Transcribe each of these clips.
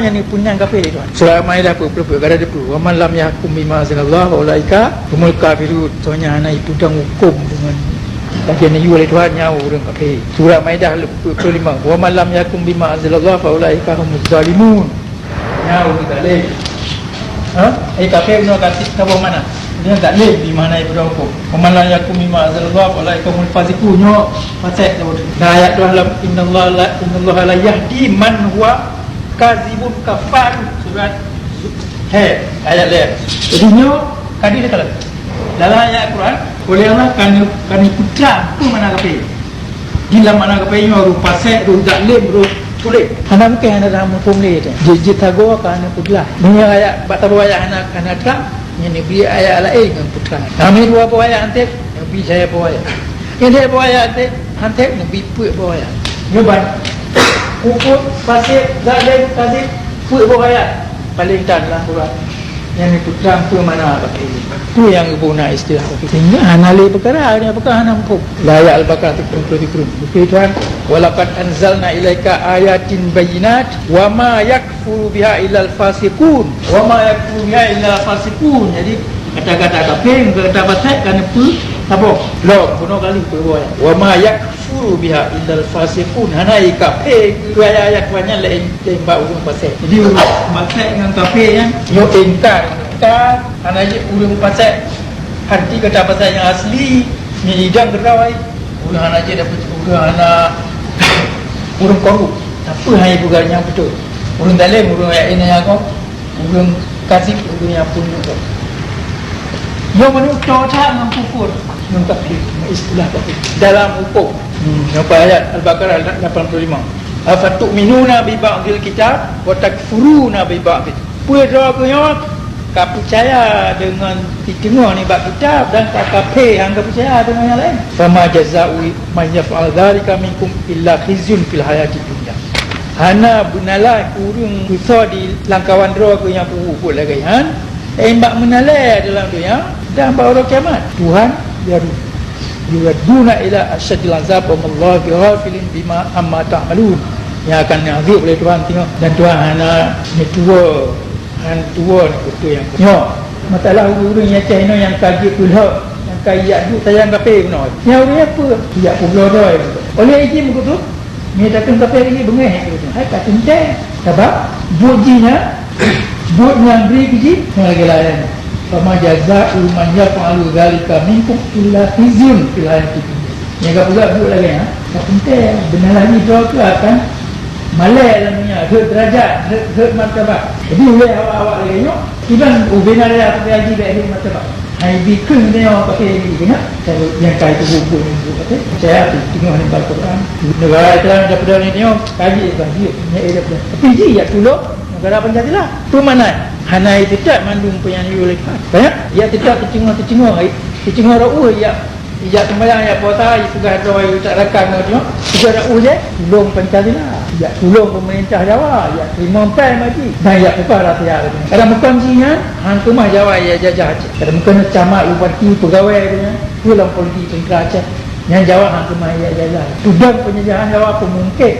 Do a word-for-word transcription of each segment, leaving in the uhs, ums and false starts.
Nyan ni peunang kafé lé Tuhan. Surat Al-Maidah peuet puluh peuet, kada teupeue, "Wa man lam yahkum bima anzalallah fa ulaika humul kafirun." Soe nyang hana jipeudong huköm deungon lagèe nyang geuyue lé Tuhan, nyan ureueng kafé. Surat Maidah peuet puluh lima, "Wa man lam yahkum bima anzalallah fa ulaika humuz zalimun." Nyan ureueng zalém. Ha? Eh, kafé bunoe ka saboh makna. Dia zalém di makna jipeudong huköm. "Wa man lam yahkum bima anzalallah fa ulaika humul fasiqun." Nyoe fasék tu. Nah, ayat tu dalam, "Innallaha la, innallaha la yahdi man huwa kazibun kafar." Surat He, ayat lhèe. Jadi nyoe ka di dalam, dalam ayat Quran, oleh Allah ka ne-, ka neupeutrang peue makna kafé. Di lam makna kafé nyoe, ureueng fasék, ureueng zalém, ureueng tuléh. Hana mungken hana dalam huköm lé teuh. Jeuet, jeuet sagoe ka hana peuglah. Meunyoe ayat, bak saboh ayat hana, hana trang, nyan neubi ayat laén ngon peutrang. Hana dua boh ayat hanté, neubi saboh ayat. Nyan saboh ayat hanté, hanté neubi peuet boh ayat. Nyoe ban. Huköm fasék, zalém, kazib, peuet boh ayat. Paléng that lam Quran. Nyan neupeutrang peue makna kafé. Peue nyang geubuna istilah kafé. Sehingga hana lé peukara, hana peukara hana muphom. Lam ayat Al-Baqarah tujuh puluh tujuh. Beutôi Tuhan, "Wa laqad anzalna ilaika ayatin bayyinat, wa ma yakfuru biha illal fasiqun." "Wa ma yakfuru biha illal fasiqun." Jadi, kata-kata kafé, kata fasék ka neupeusaboh. Lom, bunoe kali peubuet. "Wa ma yakfuru biha illal fasiqun." Hana kafé keu ayat-ayat Tuhan nyan laén, laén bak ureueng fasék. Jadi, ureueng fasék ngon kafé nyan, nyoe ingkar. Ingkar, hana jeuet ureueng fasék. Arti kata fasék nyang asli, meunyoe idang keudroe, ureueng hana jeuet dapeuet, ureueng hana, ureueng korup. Tapi hai bukan nyang beutôi. Ureueng zalém, ureueng nyang inong nyan kok. Ureueng kazib, ureueng nyang peunyueng. Nyoe meunoe cocok ngon kufur, ngon kafir, ngon istilah kafir. Dalam huköm. Hmm, nyoe ayat Al-Baqarah lapan puluh lima. "Afatu'minuna bi ba'dil kitab wa takfuruna bi ba'dil." Peue droe geuh nyoe ka peucaya deungon siteungoh nibak kitab dan ka kafé, hana peucaya deungon nyang laén. "Fama jaza'u man yaf'al dzalika minkum illa khizyun fil hayatid dunya." Hana beunalai ureueng peue soe di lamkawan droe geuh nyang peubuet lagèe nyan, eh, bak meunalai dalam donya dan bak uroe kiamat. Tuhan, ya Rabb, "Yuradduna ila asyaddil azab wa mallahu bighafilin bima, amma ta'malun." Nyang akan neuazab oleh Tuhan teungoh, dan Tuhan hana neutuwo, hana neutuwo neukutu nyang. Nyoe, masalah ureueng-ureueng nyang cah inoe nyang ka jeuet peulhok, nyang ka jak duek sayang kafé bunoe. Nyang ureueng nyan peue? Jak peubloe droe. Oleh jih meukutu, meunyoe takheun kafé lagèe beungéh, hai ka teuntèe. Sabab buet jih nyan, buet nyang bri keu jih, nyang lagèe laén. "Fama jaza'u man yaf'alu dzalika minkum illa khizyun fil hayatid dunya." Nyang ka peugah buet lagèe nyan, ka teuntèe, beunalai jih droe keuh akan malèe lam donya, rhot deurajat, rhot, rhot martabat. Jadi, ulèe awak-awak lagèe nyoe, kiban ubé na raya peugah jih bèk rhot martabat. Hai bikheun nyoe pakai diri kena, kalau nyang kai tu buku ni buku kata, saya tu tengok ni baca Quran. Negara Islam dah pada ni tengok, kaji dah dia, ni dia dah. Tapi ji ya tulung negara Pancasila. Tu mana? Hana tetap mandum penyanyur lepas. Banyak ya tetap kecingah-kecingah, kecingah roh ya, ya sembahyang, ya puasa, ya tugas doa, ya tak rakan tu. Tiga ratus je, tulung Pancasila. Ya tulung pemerintah Jawa, ya terima pen lagi. Dan ya tukar rakyat. Kadang bukan ji nyan, hang keumah Jawa ya jajah Aceh. Kadang bukan camat, bupati, pegawai tu nyan, tu dalam polisi tentera Aceh. Nyan Jawa hang keumah ya jajah. Tudang penjajahan Jawa pun mungkin.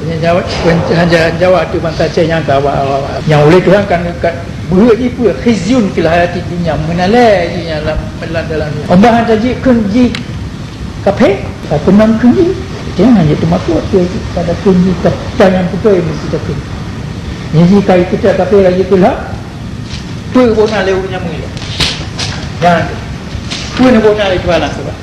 Penjajahan Jawa, penjajahan Jawa tu bansa Aceh nyang ka awak-awak. Nyang uleh Tuhan kan, kan beuheuet jih peue, khizyun fil hayatid dunya, meunalai jih nyan lam, lam dalam dunia. Allah hana jikheun jih kafé, ka keunong kheun jih. Jangan hanya teumakot dia pada kheun jih, kata yang betul mesti takheun. Jadi kai kita kafé lagi pula. Peue bona lé ureueng nyang mulia. Nyan tu. Peue na bona lé Tuhan lah sebab.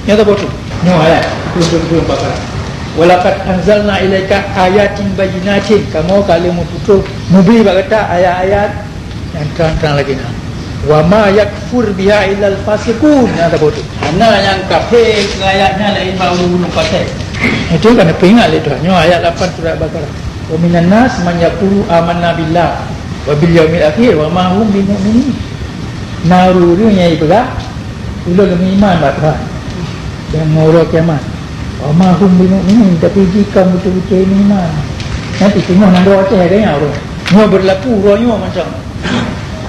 Nyata beutôi. Nyoe ayat dua puluh dua Baqarah. "Walaqad anzalna ilaika ayatin bayyinatin." Kamoe ka lheueh meututoh, mubri bak gata ayat-ayat nyang trang-trang lagèe nyan. "Wa ma yakfur biha illal fasiqun." Nyata beutôi. Hana nyang kafé keu ayat nyan laén bak ureueng-ureueng fasik. Itu kan peuingat lé Tuhan. Nyoe ayat lapan surat Baqarah. "Wa minan nas man yaqulu amanna billah wa bil yaumil akhir wa ma hum bimu'minin." Na ureueng nyang jipeugah, "Ulôn meuiman bak Tuhan dan ngon uroe kiamat." "Wa ma hum bimu'minin," tapi jih kon beutôi-beutôi meuiman. Nyan teungoh nanggroe Aceh lagèe nyan ureueng. Nyoe beurlaku uroe nyoe macam.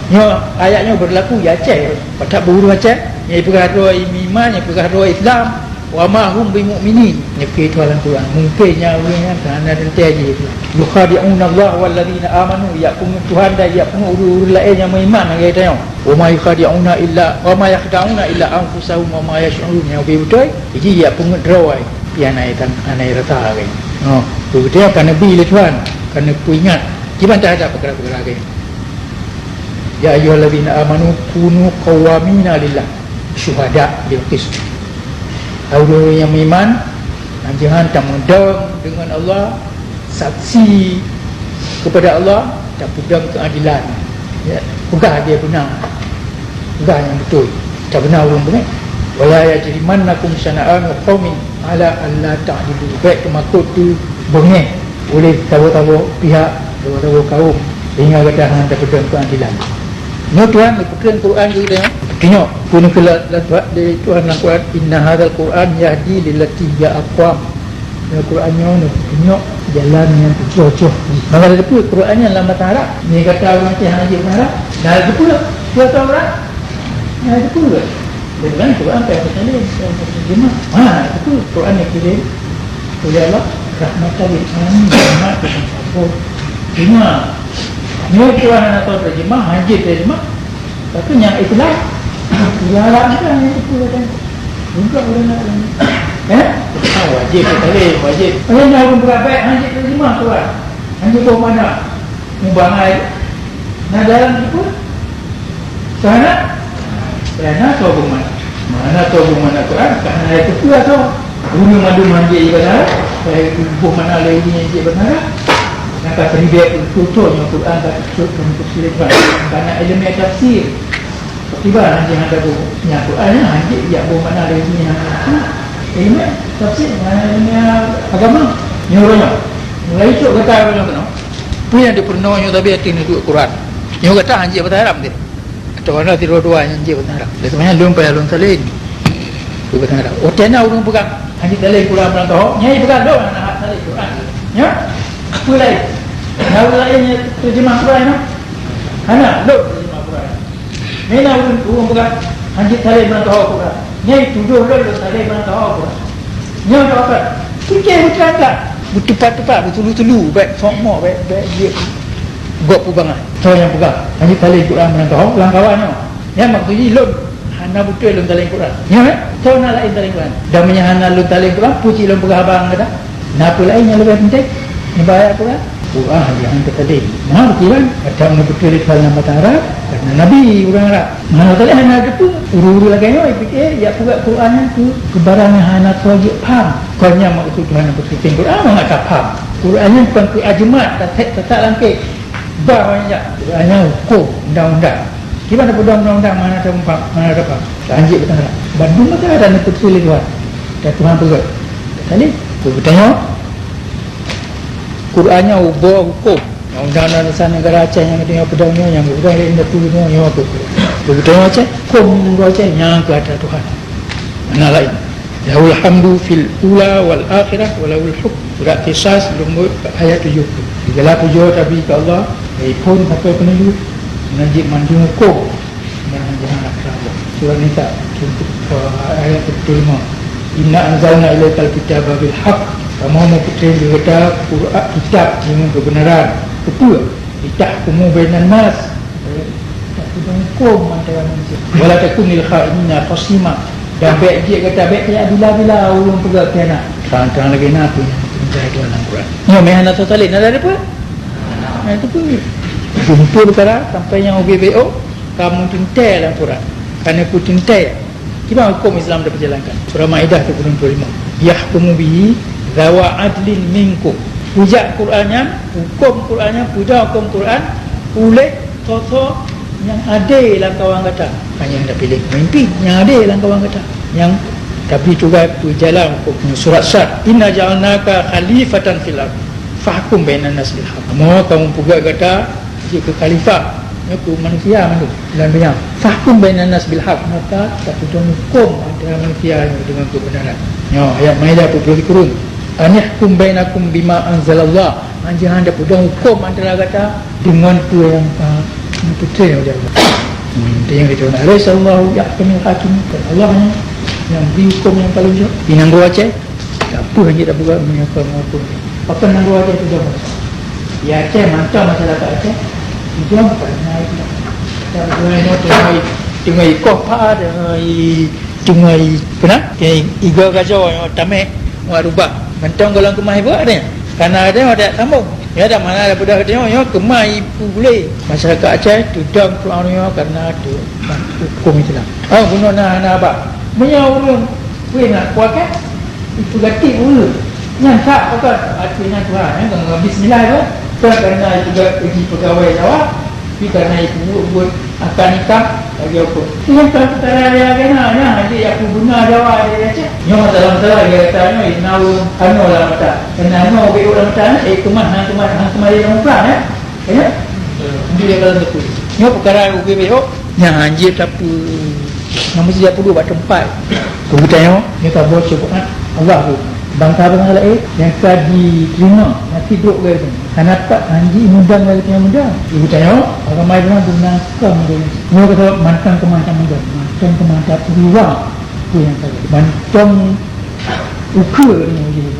Nyoe ayat nyoe beurlaku di Aceh. Pakat ureueng Aceh, nyang jipeugah droe meuiman, nyang jipeugah droe Islam, Wa ma hum bimu'minin. Nyeukeu Tuhan lam Quran. Mungken nyan ureuëng nyan ka hana teuntèe jih. Yukhadi'una Allah walladzina amanu, jak peungeuet Tuhan dan jak peungeuet ureuëng-ureuëng laén nyang meuiman lagèe tanyoe. Wa ma yukhadi'una illa, wa ma yakhda'una illa anfusahum wa ma yash'urun. Nyang beutôi, jih jak peungeuet droe, tapi hana tan-, hana rasa lagèe nyan. Oh, beutôi ka neubi lé Tuhan, ka neupeuingat. Kiban teuhadap peukara-peukara lagèe nyan. Ya ayyuhalladzina amanu kunu qawwamina lillah syuhada bil qist. Hai ureuëng nyang meuiman, hanjeuet tameudong deungon Allah, saksi kepada Allah, tapeudong keuadilan. Ya, peugah lagèe beuna, peugah nyang beutôi. Tabeuna ureuëng beungéh. Wala yajrimannakum syana'anu qaumin ala alla ta'dilu. Bèk teumakot teubeungéh oleh saboh-saboh pihak, saboh-saboh kaum, sehingga gata hana tapeudong keuadilan. Nyoe Tuhan geupeutren Quran keu geutanyoe. Tanyoe, peue nyang geupeugah lé Tuhan lam Quran, "Inna hadzal Qur'an yahdi lillati hiya aqwam." Nyoe Quran nyoe, nyoe, nyoe jalan nyang teucôh-côh. Maka teupeue Quran nyan lam bahasa Arab. Nyoe gata ureuëng Aceh hana jeuet bahasa Arab. Nah, teupeue, peue Quran? Nah, teupeue. Dengan Quran payah teusalin, payah teuterjemah. Ha, itu Quran yang kirim oleh Allah, rahmatan lil alamin, rahmat kepada sampun. Cuma, ni Quran yang tahu terjemah, hajat terjemah, tapi yang Islam, ya, Arab kan yang itu kan. Juga orang nak ini. Eh? Ah, wajib teusalin, wajib. Orang nak ureuëng beurabek, hajat terjemah Quran. Hajat boh mana? Mubangai. Nah, dalam itu, Karena, karena soe beumakna. Mana soe beumakna Quran, karena ayat teupeue soe. Ureuëng mandum hanjeuet ibadah, baik boh mana lé ureuëng nyang jeuet bandara. Maka seribet beutôi nyoe Quran ka teucok keu tafsir Quran. Karena ilmu tafsir. Tiba hanjeuet hana boh nyang Quran nyan hanjeuet jak boh mana lé ureuëng nyang ilmu tafsir, ilmu agama. Nyoe ureuëng nyoe. Mulai cok gata ureuëng nyoe. Peue nyang dipeurunoe nyoe tabi ateueh neuduek Quran. Nyoe gata hanjeuet bahasa Arab tadi. Atau hana sidroe-droe nyang jeuet bahasa Arab. Lé teuma nyan lôn payah lôn salin. Keu bahasa Arab. Watèe na ureuëng peugah, "Hana salin Quran meunan toh." Nyan peugah lôn hana hak salin Quran. Nya? Peue laén? Na ureuëng laén nyang terjemah Quran nyoe? Hana, lôn terjemah Quran. Meunan ureuëng, ureuëng peugah, "Hana salin meunan toh Quran." Nyan tudoh lôn, lôn salin meunan toh Quran. Nyoe doakan. Pike beuteuangkat. Beuteupat-teupat, beutulu-tulu, bèk sok mok, bèk, bèk jeuet gob peubangai. Soe nyang peugah, hana salin Quran meunan toh, lam kawan nyoe. Nyan maksud jih lôn hana beutôi lôn salin Quran. Nyoe, eh? Soe na laén salin Quran? Dan meunyo hana lôn salin Quran, peue cit lôn peugah haba ngon gata? Na peue laén nyang leubeh penting nibak ayat Quran? Quran nyang teusalin. Nah, beutôi kan? Gata meunyo beutôi lé Tuhan lam bahasa Arab, karena Nabi ureuëng Arab. Meunan tadi hana teupeue, ureuëng-ureuëng lagèe nyoe jipike jak peugah Quran nyan keu, keu barang nyang hana soe jeuet paham. Kon nyan maksud Tuhan nyang peuteuntèe Quran, hana ka paham. Quran nyan kon keu ajemat, tasak, tasak lam kèk. Ba nyang jak. Quran nyan hukôm, undang-undang. Kiban tapeudong undang-undang, mana tamupham, mana tapaham. Lanjut beutara. Bandum beutara dan neupeuteuleuh Tuhan. Dan Tuhan peugah. Tadi, peue geutanyoe? Quran nyan ubo hukôm. Undang-undang dasar negara Aceh nyang geutanyoe peudong nyoe, nyang geupeudong lé indatu nyoe, nyoe keuh. Geutanyoe Aceh, huköm nanggroe Aceh nyang keu atra Tuhan. Hana laén. Lahul hamdu fil ula wal akhirah wa lahul hukm. Surat Qisas, leumbot ayat tujoh ploh. Segala pujoe tabri keu Allah, dari phon sampai keuneuk jeuet, meunan cit mandum huköm. Nyang jahan rasa Allah. Surat Nisa, ayat tujoh ploh lima. Inna anzalna ilaikal kitaba bil haqq. Kamoe meupeutrön keu gata Quran, kitab deungon keubeunaran. Keupeue? Litahkumu bainan nas. Supaya gata hukôm antara manusia. Wala takun lil khainina khasima. Dan bèk jeuet gata, bèk kajak bila-bila ureueng peugah khianat. Trang-trang lagèe na peue nyang teuntèe Tuhan lam Quran. Nyoe meuhana teusalin, na peue? Na peue? Jumpa peukara sampai nyang ubé B O. Ka meuteuntèe lam Quran. Ka neupeuteuntéh kiban huköm Islam tapeujalankan. Surah Maidah, ayat dua puluh lima. Yahkumu bihi zawa adlin minkum. Peujak Quran nyan, huköm Quran nyan, peudong huköm Quran uléh soe-soe nyang adé lam kawan gata. Hana nyang tapiléh pemimpin nyang adé lam kawan gata. Nyang tapi tugai peujalan huköm nyoe. Surat Sad. Inna ja'alnaka khalifatan fil ard. Fahkum bainan nas bil haq. Kamoe ka meupeugöt gata jeuet keu khalifah, nyoe keu manusia mandum lam dônya. Fahkum bainan nas bil haq, maka tapeudong huköm antara manusia nyoe deungon keubeunaran. Nyoe ayat Maidah dua puluh sikureueng. Anihkum bainakum bima anzalallah. Hanjeuet han tapeudong huköm antara gata deungon peue nyang ka neupeutrön lé Allah. Hmm, tu nyang geutanyoe. Alaisallahu ahkamul hakimin. Bukan Allah nyoe Nyang bri hukôm nyang paleng jroh di nanggroe Aceh. Peue hanjeuet tapeugah meunyoe kon hukôm? Pakon nanggroe Aceh tujôh bansa? Di Aceh mantong masyarakat Aceh tujôh karena itu. Dan teungoh, teungoh ikoh pha, teungoh i, teungoh i, keunan? Teungoh i, igoe gasoe nyoe tameh ngon rubah. Mantong gohlom keumah ibuet nyan. Karena ada yang ada sambung. Ya, dah mana ada bedah dia, ya, keumah ibu boleh. Masyarakat Aceh tudang pulang dia karena tu hukôm Islam. Oh, bunoe na, na ba. Meunyoe ureueng pue na kuat kan? Itu gatik ureueng. Nyan tak pakon. Artinya Tuhan, ya, kalau bismillah tu. Bukan karena itu gatik pegawai Jawa. Tapi karena itu buat akan nikah lagi apa. Ini kan perkara yang kena, ya, jadi aku guna Jawa dia kata. Nyoh masalah-masalah dia kata nyoh, inau ano lah mata. Kena nyoh, beu lah mata, eh, keumah, hang keumah, hang keumah dia dalam perang, ya. Ya? Dia dalam tepi. Nyoh perkara ubé beu. Nyan hanjeuet tapeue. Nyang meusti tapeudua bak teumpat. Keu geutanyoe, nyoe ka boh syubhat Allah tu. Bansa-bansa laén nyang ka jiteurimong, nyang sidroe geutanyoe. Hana pat hanjeuet mudang lagée tanyoe mudang. Keu geutanyoe, agama Islam guna ka mudang. Nyoe kata mantong keu mantong mudang, mantong keu mantong peuluang. Peue nyang ka mantong ukeue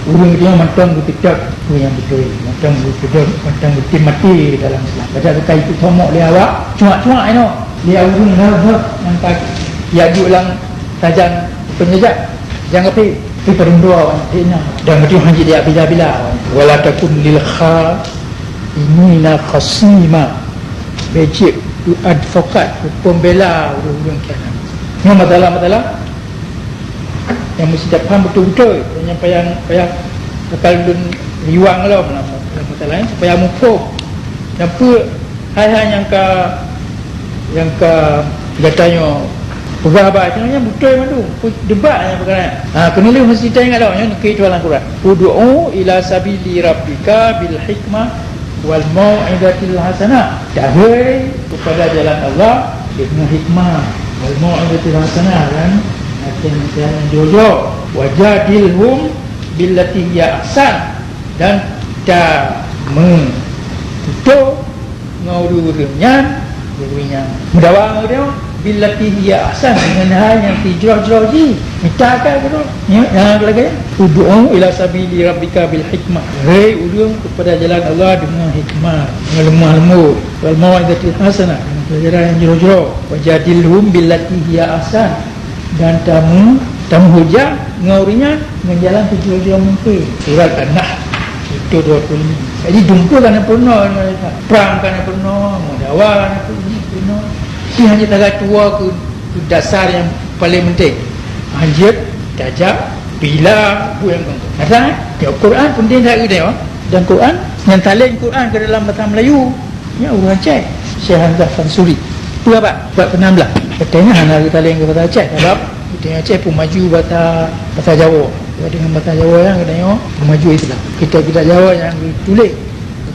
ureuëng nyoe mantong geupeuteuet peue nyang beutôi, mantong geupeudong, mantong geutim maté dalam Islam. Padahai ka jipeutamong lé awak, cuak-cuak inoe lé ureuëng leuh-leuh nyang ka jak duek lam sajan peunjajah, nyang kafé, tapi peureudoa awak nyan. Dan beutôi hana jijak bila-bila. Wala takun lil khainina khasima. Bék jeuet keu advokat, keu pembela ureuëng-ureuëng khianat. Nyoe masalah-masalah nyang meusti tapaham beutôi-beutôi, nyang payah, payah, payah lôn riwang lom lam, lam masalah nyan, supaya muphom. Dan peue hai-hai nyang ka, nyang ka geutanyoe peugah bak nyoe nyan beutôi mandum. Peue debat nyang peugah nyan. Ha, keuneulheueh meusti taingat lom nyoe neukheun tuan lam Quran. Ud'u ila sabili rabbika bil hikmah wal mau'izatil hasanah. Tahôi kepada jalan Allah dengan hikmah, wal mau'izatil hasanah, dan nasihat-nasihat nyang jroh-jroh. Wajadilhum billati hiya ahsan, dan tameututoe ngon ureuëng-ureuëng nyan, ureuëng nyang meudawa ngon ureuëng billati hiya ahsan, dengan hai nyang sijroh-jroh jih. Mita ka guru. Ya, ya, lagi. Ud'u ila sabili rabbika bil hikmah. Hei ureuëng kepada jalan Allah dengan hikmah, dengan lemah lembut. Wal mau'izatil hasanah, dengan pelajaran yang jroh-jroh. Wajadilhum billati hiya ahsan. Dan tamu, tamu hujah ngon ureuëng nyan ngon jalan sijroh-jroh mungkin. Surat An-Nahl. Itu dua puluh lima. Jadi jumpa kan pernah, perang kan pernah, meudawa kan pernah. Tapi hanya taga tua ke dasar nyang paleng penting. Hanjeuet tajak bila buet nyang penting. Kata, ya, Quran penting that geutanyoe. Dan Quran nyang talén Quran ke dalam bahasa Melayu. Ya, ureuëng Aceh. Syekh Hamzah Fansuri. Peue bak? Bak keenam belas. Katanya hana geutalén ke bahasa Aceh. Sebab geutanyoe Aceh pun maju bahasa, bahasa Jawa. Sebab dengan bahasa Jawa yang katanya pun maju Islam. Kita, kita Jawa yang ditulis.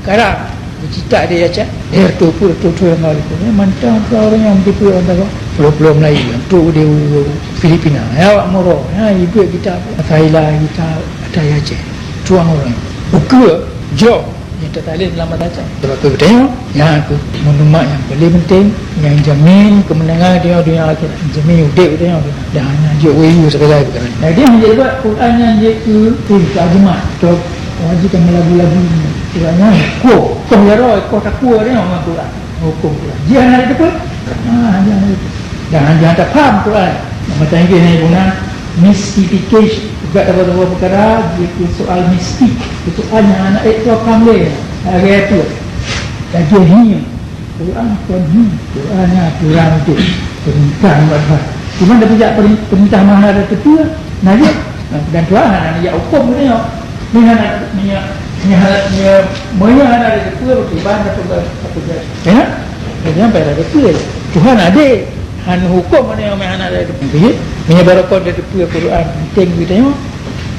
Karang, dicipta di Aceh. Dia tu pun tu tu yang ada tu. Mantong tu orang yang tipu orang tahu. Pulau-pulau Melayu yang tu di Filipina. Ya, awak Moro. Ya, ibu kita Thailand, kita ada Aceh. Tuang orang. Ukeue, jroh, yang tertalin dalam mata Aceh. Sebab tu bertanya, yang aku menyemak yang paling penting, yang jamin kemenangan dunia, dunia akhirat. Jamin udep dunia akhirat. Dah hanya jok wayu sekali perkara. Jadi, yang dia buat Quran yang dia ke, eh, tak jemat. Wajib kan lagu-lagu ni. Kiranya koh, koh ya roh, koh takwa dia orang Quran. Hukum Quran. Dia hana ada apa? Ha, dia hana ada. Dan dia tak faham Quran. Nama tanya dia ni guna mystification. Juga ada beberapa perkara, dia ke soal mistik. Soal yang anak itu faham dia. Ada apa? Jadi ni. Quran kon hi, Quran nyan aturan udép, peurintah buat Tuhan. Cuma dah bijak perin-, peurintah meuhana ada teupeu, nah, ya. Nah, dan Tuhan hana jak hukum geutanyoe. Meuhana, meuhana, meuhana, meuhana ada teupeu, beriman atau ber-, atau ber-, ya? Jadi sampai ada teupeu. Tuhan adé, hana hukum mana yang meuhana ada teupeu. Jadi, meunyoe barokon ada teupeu Quran, penting geutanyoe.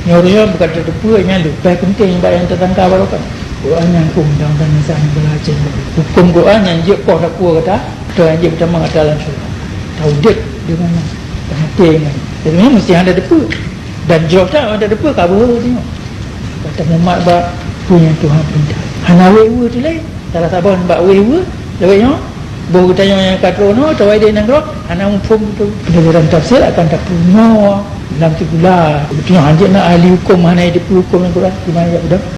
Nyoe ureueng bukan tateupeue, nyan leubeh penting bak nyang tatangka barokon. Quran nyang huköm undang-undang nyang sah nyang balacan. Huköm Quran nyang jeuet poh takue gata, atau nyang jeuet peutamong gata lam syeuruga. Taudép deungon nyan, tamaté ngon nyan. Jadi nyan meusti hana tateupeue. Dan jroh that hana tateupeue ka beuhe tanyoe. Ka tamumat bak peue nyang Tuhan peurintah. Hana wéh-wéh teuh lé. Salah saboh nibak wéh-wéh, lawét nyoe, boh geutanyoe nyang ka troh nyoe, tawai di nanggroe, hana muphom beutôi. Pelajaran tafsir akan tapeurunoe Lam sikula, beutôi hanjeuet na ahli huköm hana jiteupeue huköm lam Quran, di mana jak peudong?